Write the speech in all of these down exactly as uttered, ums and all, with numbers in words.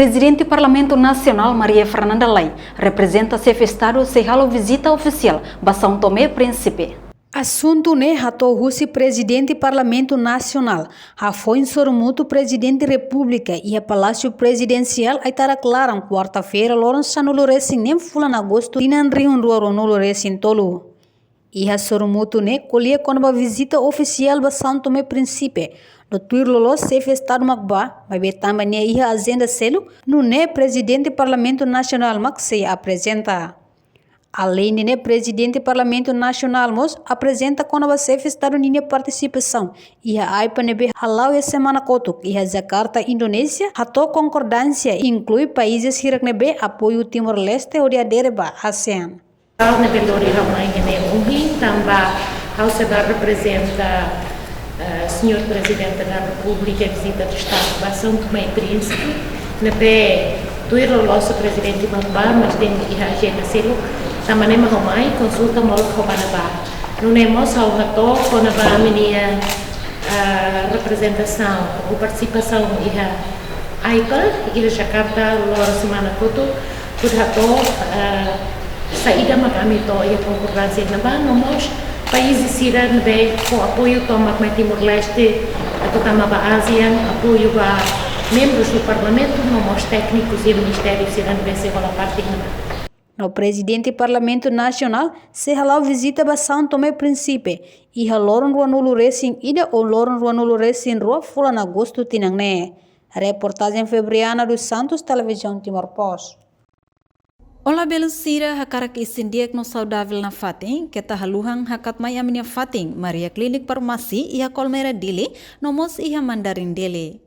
Prezidente Parlamentu Nasionál Maria Fernanda Lay reprezenta Xefe Estadu sei halo vizita ofisiál ba São Tomé e Príncipe. Asuntu ne'e hato'o husi Prezidente Parlamentu Nasionál hafoin sorumutu Prezidente Repúblika iha Palásiu Prezidensiál Aitarak laran, kuarta-feira, loron sanulu-resin-neen fulan Agostu, tinan rihun rua ruanulu-resin-tolu. Iha sorumutu ne'e ko'alia kona-ba vizita ofisiál ba São Tomé e Príncipe, no tuir loloos Xefe Estadu mak bá, maibé tanba nia iha ajenda seluk, nune'e Prezidente Parlamentu Nasionál mak sei aprezenta. Aleinde ne'e, Prezidente Parlamentu Nasionál mós aprezenta kona-ba Xefe Estadu ninia partisipasaun iha AIPA ne'ebé hala'o iha semana kotuk iha Jakarta, Indonézia, hato'o konkordánsia inklui países hirak ne'ebé apoiu Timor-Leste hodi adere ba ASEAN. Ha'u ne'ebé lori ha'u mai iha ne'e ohin, tanba ha'u sei bá reprezenta, eh, Señór Prezidente da Repúblika, vizita de Estadu ba São Tomé e Príncipe, ne'ebé tuir loloos Prezidente mak bá, mas tenke iha ajenda seluk, tanba ne'e mak ha'u mai, konsulta molok ha'u bá ne'ebá. Nune'e mós ha'u hato'o kona-ba ami-nia, eh, reprezentasaun ou partisipasaun iha AIPA, iha Jakarta, loron semana kotuk, hodi hato'o, eh, saida mak ami to'o iha konkordánsia ne'ebá, no mós países sira ne'ebé fó apoiu tomak mai Timor-Leste, atu tama ba ASEAN, apoiu ba membrus do Parlamentu, no mós téknikus iha ministériu sira ne'ebé sei hola parte ne'ebá. No Prezidente Parlamentu Nasionál sei hala'o vizita ba São Tomé e Príncipe iha loron ruanulu-resin-ida ou loron ruanulu-resin-rua fulan Agostu tinan ne'e. Reportajen Febriana dos Santos, Televizaun Timor Post. Olá, belun sira, hakarak isin di'ak no saudavel nafatin, keta haluha hakat mai ami-nia fatin Maria Klinik Farmasi iha Kolmera Dili, no mós iha Mandarin Dili.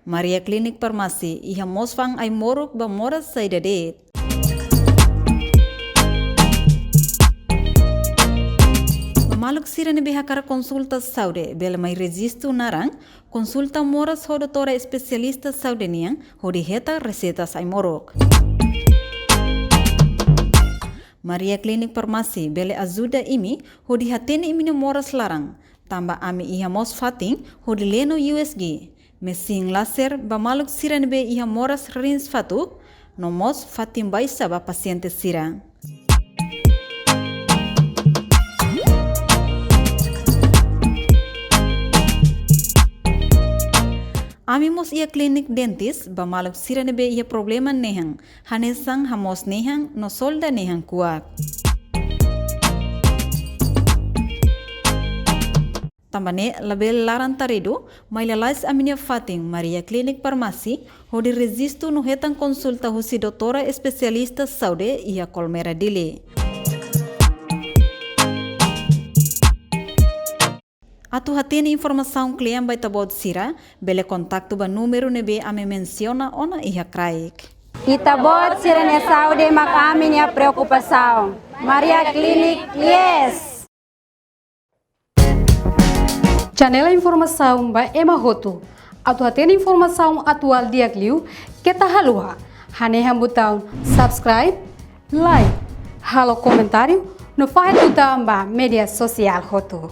Maria Klinik Farmasi iha mós fa'an ai-moruk ba moras saida de'it. Ba maluk sira ne'ebé hakarak konsulta saúde, bele mai rejistu naran, konsulta moras ho doutora espesialista saúde nian, hodi hetan reseitas ai-moruk. Maria Klinik Farmasi bele ajuda imi hodi hatene imi-nia moras laran, tanba ami iha mós fatin hodi leno U S G, mesin laser ba maluk sira ne'ebé iha moras rins fatuk, no mós fatin baixa ba pasiente sira. Ami mós iha klinik dentis ba maluk sira ne'ebé iha problema nehan, hanesan hamoos nehan no solda nehan kuak. Tanba ne'e labele laran-taridu, mai lalais ami-nia fatin Maria Klinik Farmasi, hodi rejistu no hetan konsulta husi doutora espesialista saúde iha Kolmera Dili. Atu hatene informasaun kle'an ba ita-boot sira, bele kontaktu ba númeru ne'ebé ami mensiona ona iha kraik. Ita-boot sira-nia saúde mak ami-nia preokupasaun. Maria Klinik, yes! Janela informasaun ba ema hotu. Atu hatene informasaun atuál di'ak liu, keta haluha hanehan butaun subscribe, like, halo komentáriu, no fahe tutan ba média sosiál hotu.